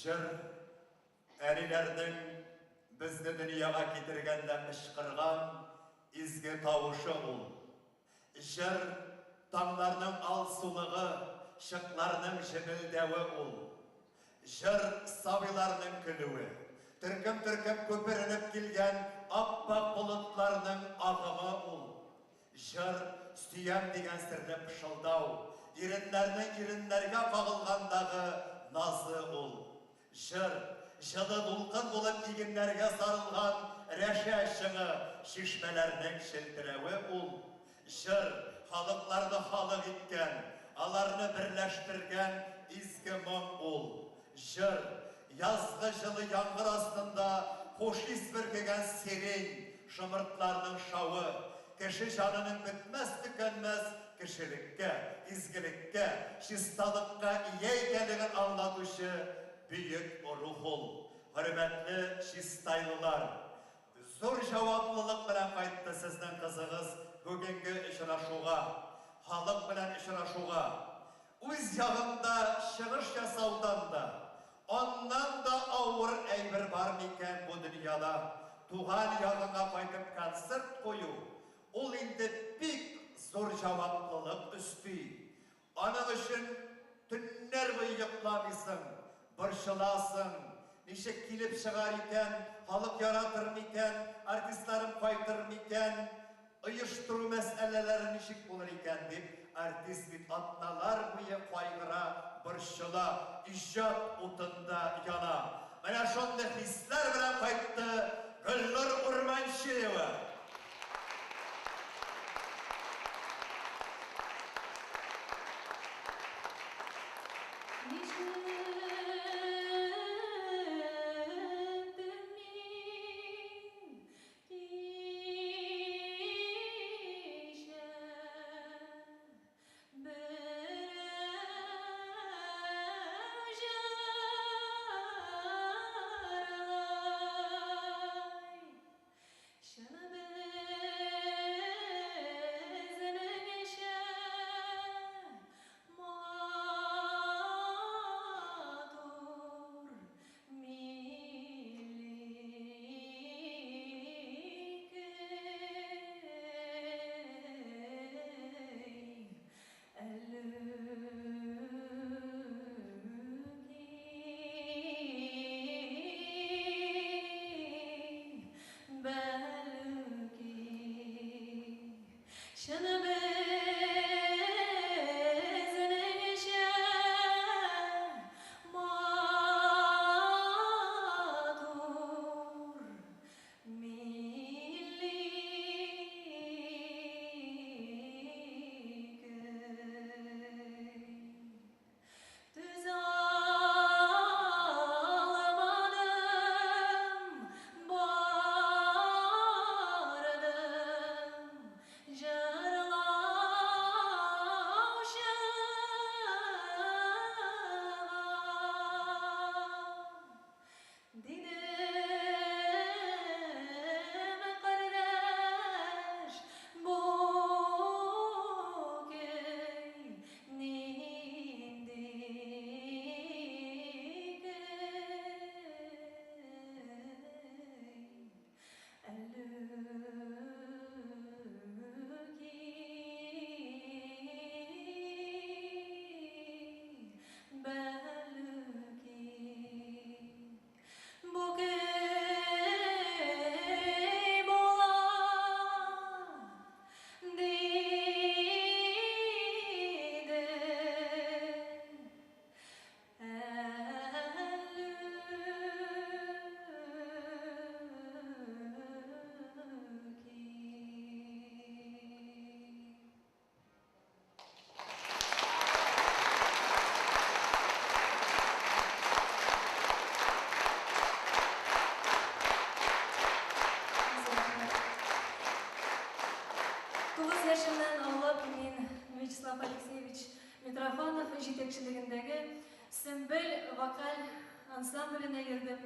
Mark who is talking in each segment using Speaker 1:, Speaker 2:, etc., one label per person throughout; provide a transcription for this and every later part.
Speaker 1: Җыр, әниләрнең безне дөньяга китергәндә кычкырган изге тавышы ул. Җыр, таңнарның алсулыгы, чыкларның җемелдәве ул. Җыр, сабыйларның көлүе, төркем-төркем күперенеп килгән ап-ак болытларның агымы ул. Җыр, сөям дигән серле пышылдау, иреннәрнең иреннәргә кагылгандагы назы ул. Җыр, җылы дулкын булып игеннәргә сарылган рәшә чыңы, чишмәләрнең челтерәве ул. Җыр, халыкларны халык иткән, аларны берләштергән изге моң ул. Җыр, язгы җылы яңгыр астында хуш ис бөркегән сирень, шомыртларның шавы, кеше җанының бетмәс-төкәнмәс кешелеккә, изгелеккә, чисталыкка ия икәнлеген аңлатучы бөек рух ул. Хөрмәтле чистайлылар! Зур җаваплылык белән кайтты сезнең кызыгыз бүгенге очрашуга, халык белән очрашуга. Үз ягыңда чыгыш ясаудан да, аннан да авыр әйбер бар микән бу дөньяда? Туган ягыңа кайтып концерт кую, ул инде бик зур җаваплылык өсти. Аның өчен төннәр буе йокламыйсың, борчыласың, ничек килеп чыгар икән, халык яратыр микән, артистларым кайтыр микән? Оештыру мәсьәләләре ничек булыр икән, дип, артист бит атналар буе кайгыра, борчыла, иҗат утында яна. Менә шундый хисләр белән кайтты Гөлнур Урманчеева.
Speaker 2: Нишләттем мин Кичә берәү җырлый, Чын безнеңчә матур Милли көй әлүки, бәлүки, чын безнеңчә Матур милли көй. Түзә алмадым, бардым җырлаучыга. Дидем, кардәш, бу көй нинди көй? Әлүки, бәлүки, бу көй була, дидем. Әлүки. Тугыз яшемнән алып мин Вячеслав Алексеевич Митрофанов җитәкчелегендәге Сөмбел вокаль ансамбленә йөрдем.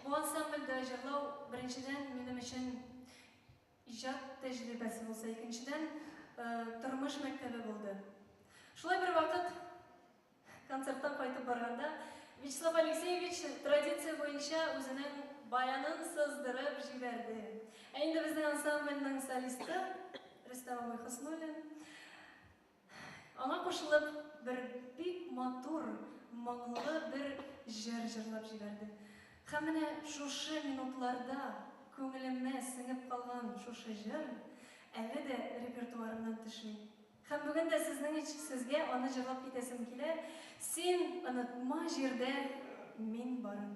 Speaker 2: Бу ансамбльдә җырлау, беренчедән, минем өчен иҗат тәҗрибәсе булса, икенчедән, тормыш мәктәбе булды. Шулай бервакыт концерттан кайтып барганда, Вячеслав Алексеевич традиция буенча үзенең баянын сыздырып җибәрде. Ә инде безнең ансамбльнең солисты Рөстәм абый Хөснуллин аңа кушылып бер бик матур, моңлы бер җыр җырлап җибәрде. Һәм менә шушы минутларда күңелемә сеңеп калган шушы җыр әле дә репертуарымнан төшми. Һәм бүген дә сезнең сезгә аны җырлап китәсем килә. Син онытма җирдә мин барын.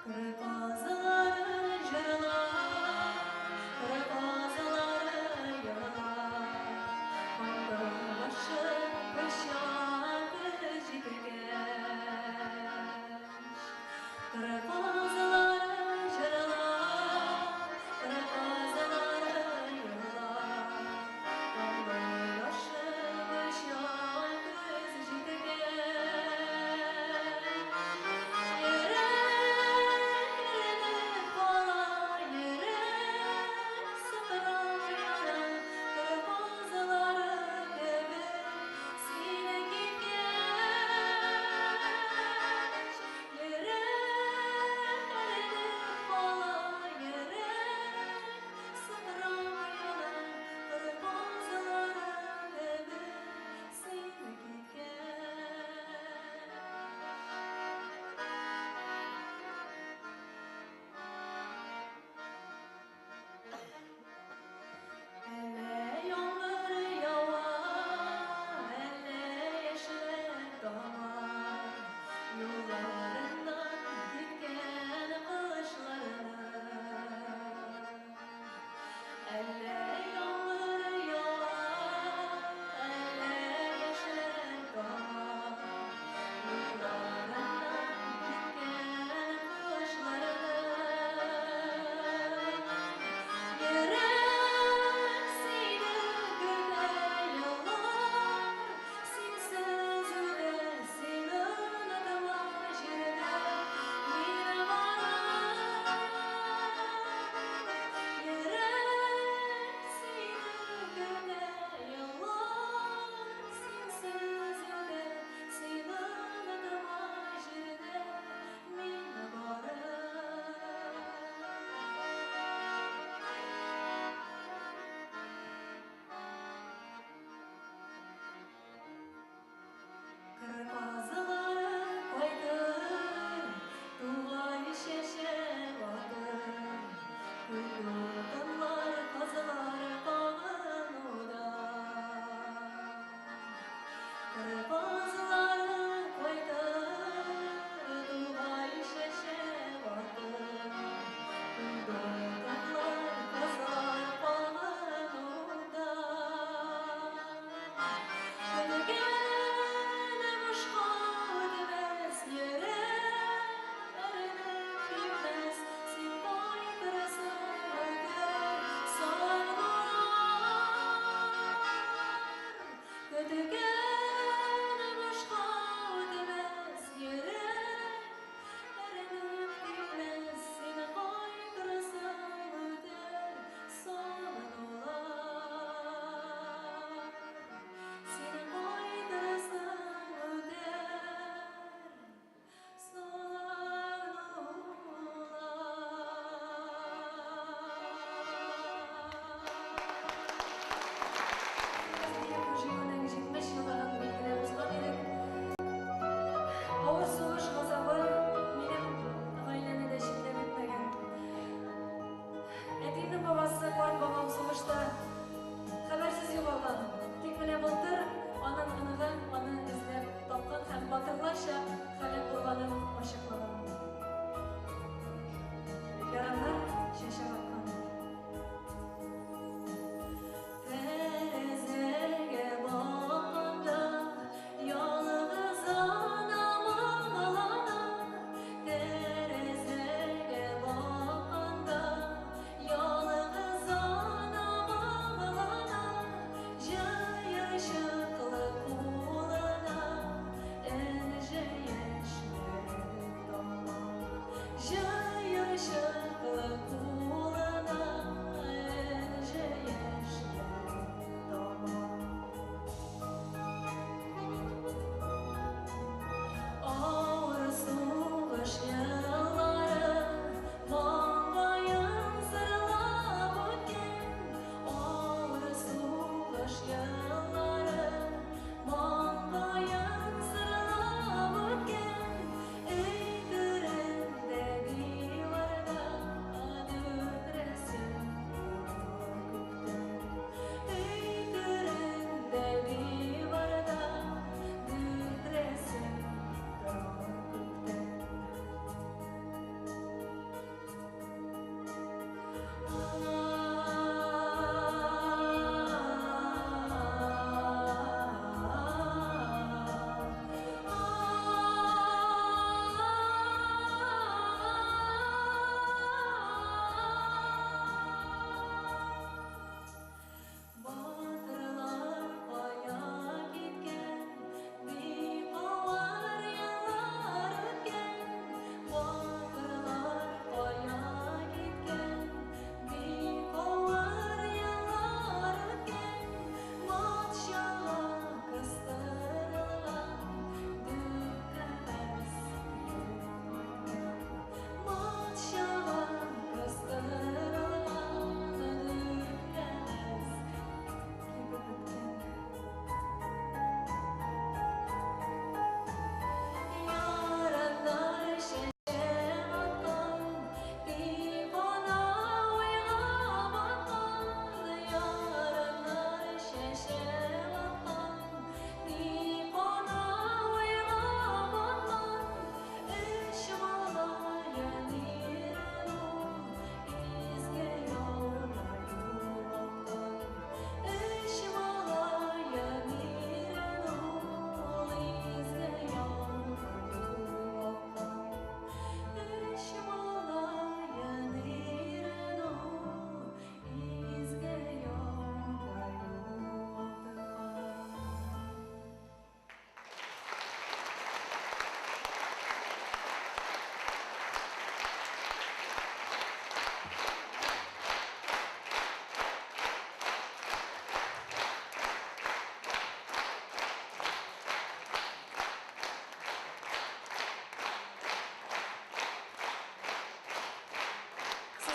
Speaker 2: Кыр казлары җырлар, кыр казлары елар, Каңгырашып пычак җиткәч. Кыр казлары җырлар, кыр казлары елар, Каңгырашып пычак җиткәч. Йөрәкләрне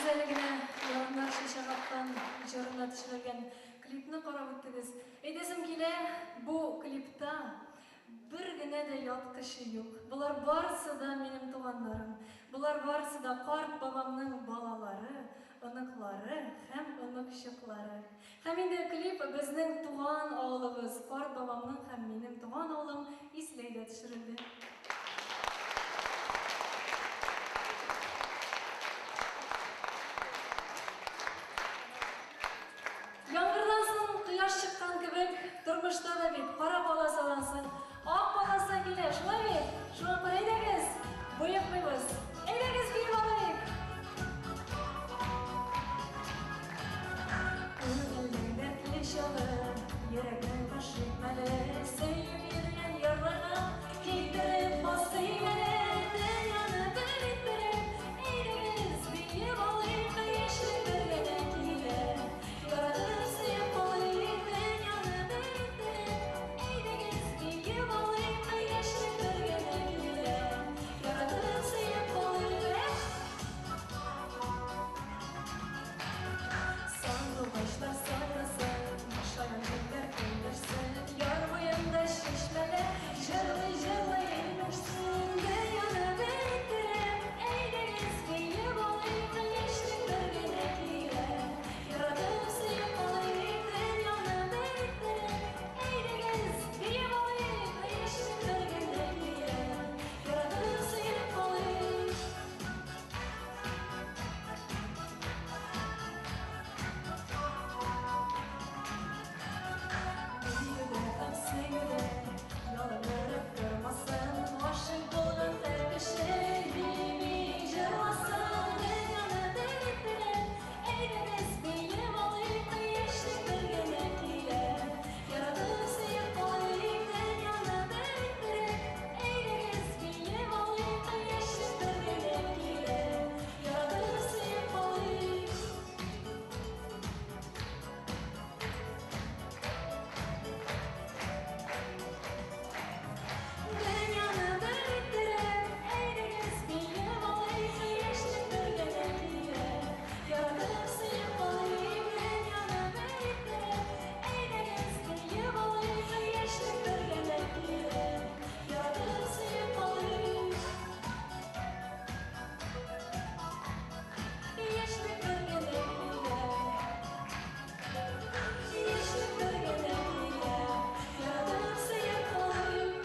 Speaker 2: Сез әле генә Яланнар чәчәк аткан җырына төшерелгән клипны карап үттегез. Әйтәсем килә, бу клипта бер генә дә ят кеше юк. Болар барысы да минем туганнарым. Болар барысы да карт бабамның балалары, оныклары һәм оныкчыклары. Һәм инде клип безнең туган авылыбыз, карт бабамның һәм минем туган авылым Исләйдә төшерелде. Яңгырдан соң кояш чыккан кебек, тормышта да бит кара полосадан соң ак полоса килә, шулай бит? Шуңа күрә әйдәгез, боекмыйбыз. Әйдәгез, биеп алыйк! Күңелнең дәртле чагы, йөрәкнең гашыйк мәле, сөеп йөргән ярларга китереп басыйк әле, дөньяны бер иттереп, әйдәгез, биеп алыйк, яшьлек бер генә килә. Яратып сөеп калыйк, дөньяны бер иттереп, әйдәгез, биеп алыйк, яшьлек бер генә килә. Яратып сөеп калыйк. Сандугачлар сайрасын, шаян җилләр көлдерсен, яр буенда чишмәләр җырлый-җырлый имешсен. Дөньяны бер иттереп, әйдәгез, биеп алыйк, яшьлек бер генә килә. Яратып сөеп калыйк, дөньяны бер иттереп, әйдәгез, биеп алыйк, яшьлек бер генә килә. Яратып сөеп калыйк. Биюдә һәм сөюдә ялындырып тормасын, гашыйк булган һәр кеше бии-бии җырласын. Дөньяны бер иттереп, әйдәгез, биеп алыйк, яшьлек бер генә килә. Яратып сөеп калыйк, дөньяны бер иттереп, әйдәгез, биеп алыйк, яшьлек бер генә килә. Яратып сөеп калыйк. Дөньяны бер иттереп, әйдәгез, биеп алыйк, яшьлек бер генә килә. Яратып сөеп калыйк, дөньяны бер иттереп, әйдәгез, биеп алыйк, яшьлек бер генә килә. Яратып сөеп калыйк. Яшьлек бер генә килә. Яшьлек бер генә килә. Яратып сөеп калыйк.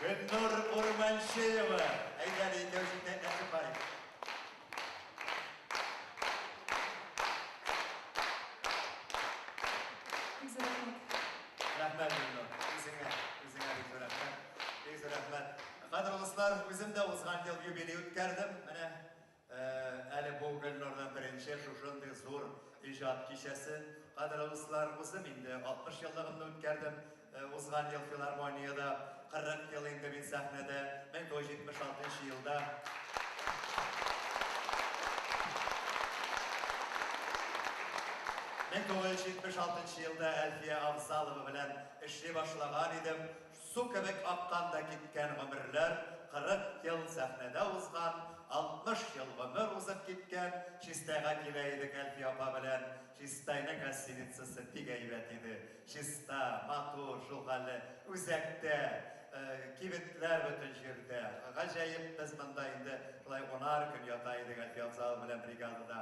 Speaker 1: Гөлнур Урманчеева. Әйдә әле, икәү җитәкләшеп барыйк.
Speaker 2: Бик зур рәхмәт.
Speaker 1: Рәхмәт, Гөлнур. Үзеңә, үзеңә бик зур рәхмәт. Бик зур рәхмәт. Кадерле дуслар, үзем дә узган ел юбилей үткәрдем. Менә әле бу Гөлнурның беренче шушындый зур иҗат кичәсе. Кадерле дуслар, үзем инде 60 еллыгымны үткәрдем. Узган ел филармониядә 40 ел инде мин сәхнәдә, 1976 елда. 1976 елда Әлфия Авзалова белән эшли башлаган идем. Су кебек аккан да киткән гомерләр, 40 ел сәхнәдә узган, 60 ел гомер узып киткән. Чистайга килә идек Әлфия апа белән. Чистайның гостиницасы бик әйбәт иде. Чиста, матур, шул хәлле, үзәктә, кибетләр бөтен җирдә. Гаҗәеп, без монда инде шулай унар көн ята идек Әлфия Абзалова белән бригадада,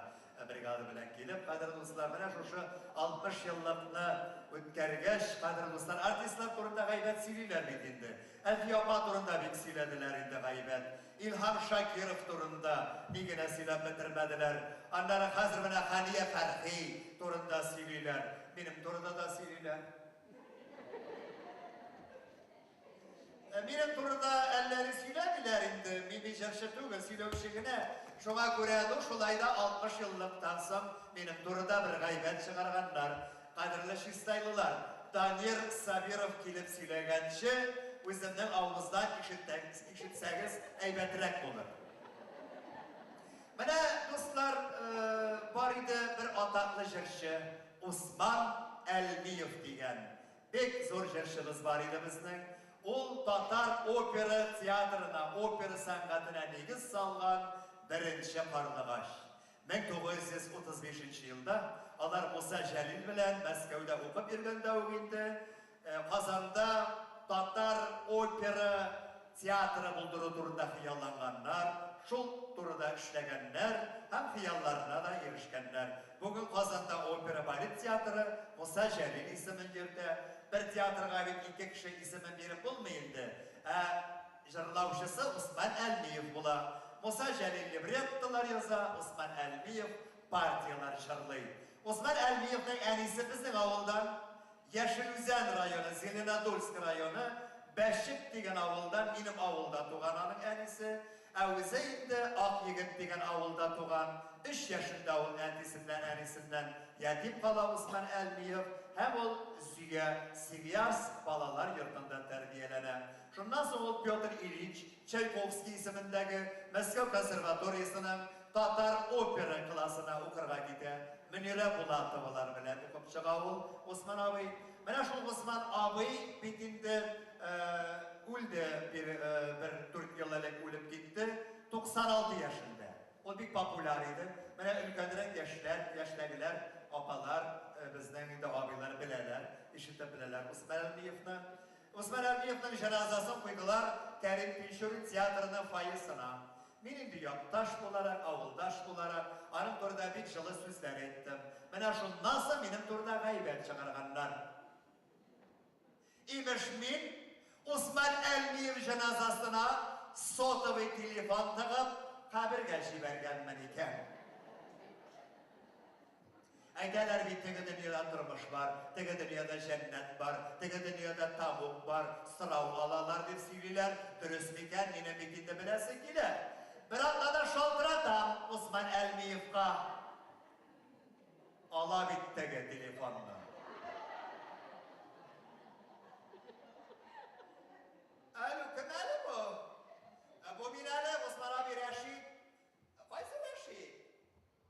Speaker 1: бригада белән килеп, кадерле дуслар, менә шушы 60 еллыкны үткәргәч, кадерле дуслар, артистлар турында гайбәт сөйлиләр бит инде. Әлфия апа турында бик сөйләделәр инде гайбәт. Илһам Шакиров турында ни генә сөйләп бетермәделәр. Аннары хәзер менә Хәния Фәрхи турында сөйлиләр. Минем турында да сөйлиләр. Минем турында әллә ни сөйләмиләр инде. Мин бит җырчы түгел, сөйләүче генә. Шуңа күрә, ну, шулай да 60 еллыктан соң минем турында бер гайбәт чыгарганнар. Кадерле чистайлылар, Данир Сабиров килеп сөйләгәнче, үземнең авыздан ишетсәгез әйбәтрәк булыр. Менә, дуслар, бар иде бер атаклы җырчы, Усман Әлмиев дигән. Бик зур җырчыбыз бар иде безнең. Ул татар опера театрына, опера сәнгатенә нигез салган беренче карлыгач. 1935 нче елда алар Муса Җәлил белән Мәскәүдә укып йөргәндә үк инде Казанда татар опера театры булдыру турында хыялланганнар, шул турыда эшләгәннәр һәм хыялларына да ирешкәннәр. Бүген Казанда опера-балет театры Муса Җәлил исемен йөртә. Бер театрга бит ике кеше исемен биреп булмый инде. Ә җырлаучысы Усман Әлмиев була. Муса Җәлил либреттолар яза, Усман Әлмиев партияләр җырлый. Усман Әлмиевнең әнисе безнең авылдан. Яшел Үзән районы, Зеленодольск районы, Бәчек дигән авылда, минем авылда туган аның әнисе. Ә үзе инде Акъегет дигән авылда туган. Өч яшендә ул әтисеннән, әнисеннән ятим кала Усман Әлмиев һәм ул Зөя, Свияжск балалар йортында тәрбияләнә. Шуннан соң ул Петр Ильич Чайковский исемендәге Мәскәү консерваториясенең татар опера классына укырга китә. Мөнирә Булатовалар белән укып чыга ул, Госман абый. Менә шул Госман абый бит инде үлде, бер дүрт ел элек үлеп китте, 96 яшендә. Ул бик популяр иде. Менә өлкәнрәк яшьләр, яшьтәгеләр, апалар, безнең инде абыйлар беләләр, ишетеп беләләр Госман Әлмиевны. Госман Әлмиевның җеназасын куйдылар Кәрим Тинчурин театрының фойесына. Мин инде якташ буларак, авылдаш буларак, аның турында бик җылы сүзләр әйттем. Менә шуннан соң минем турыда гайбәт чыгарганнар. Имеш, мин Усман Әлмиев җеназасына сотовый телефон тыгып, кабергә җибәргәнмен икән. Әйтәләр бит, теге дөньяда тормыш бар, теге дөньяда җәннәт бар, теге дөньяда тәмуг бар, сорау алалар дип сөйлиләр. Дөрес микән, минем бит инде беләсе килә. Бер атнадан шалтыратам Усман Әлмиевка. Ала бит теге телефонны. Әлү, кем әле бу? Бу мин әле, Усман абый Рәшит. Кайсы Рәшит?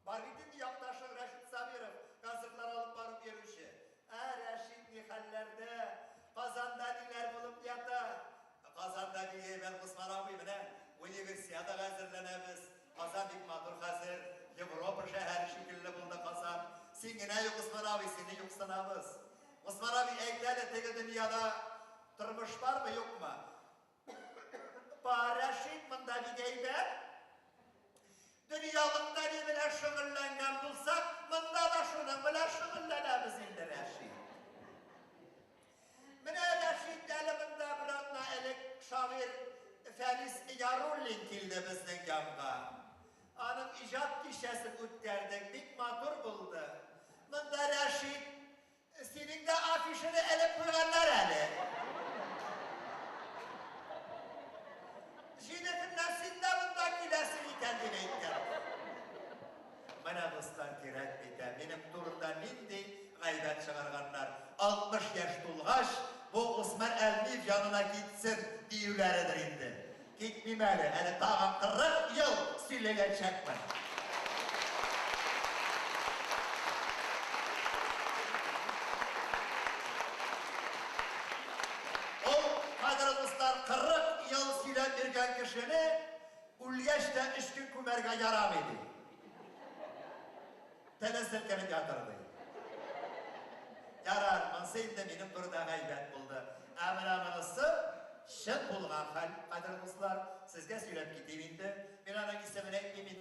Speaker 1: Бар бит инде якташың Рәшит Сабиров, концертлар алып барып йөрүче. Ә, Рәшит, ни хәлләрдә? Казанда ниләр булып ята? Казанда бик әйбәт, Госман абый, менә Универсиадага әзерләнәбез. Казан бик матур хәзер, Европа шәһәре шикелле булды Казан. Син генә юк, Госман абый, сине юксынабыз. Госман абый, әйт әле, теге дөньяда тормыш бармы, юкмы? Бар, Рәшит, монда бик әйбәт. Дөньялыкта ни белән шөгыльләнгән булсак, монда да шуның белән шөгыльләнәбез инде, Рәшит. Менә Рәшит әле монда бер атна элек шагыйрь Фәнис Яруллин килде безнең янга. Аның иҗат кичәсен үткәрдек, бик матур булды. Монда Рәшит Синең дә афишаны элеп куйганнар әле. Җиде көннән син дә монда киләсең икән, дип әйткән. Менә, дуслар, кирәк бит, ә, минем турында нинди гайбәт чыгарганнар. 60 яшь тулгач, бу Усман Әлмиев янына китсен, диюләредер инде. Китмим әле, әле тагын 40 ел сөйләячәкмен. Ул, кадерле дуслар, 40 ел сөйләп йөргән кешене үлгәч тә өч көн күмәргә ярамый, ди. Теле селкенеп ятыр, ди. Ярар, монысы инде минем турыда гайбәт булды. Ә менә монысы чын булган хәл, кадерле дуслар. Сезгә сөйләп китим инде. Мин аның исемен әйтмим инде.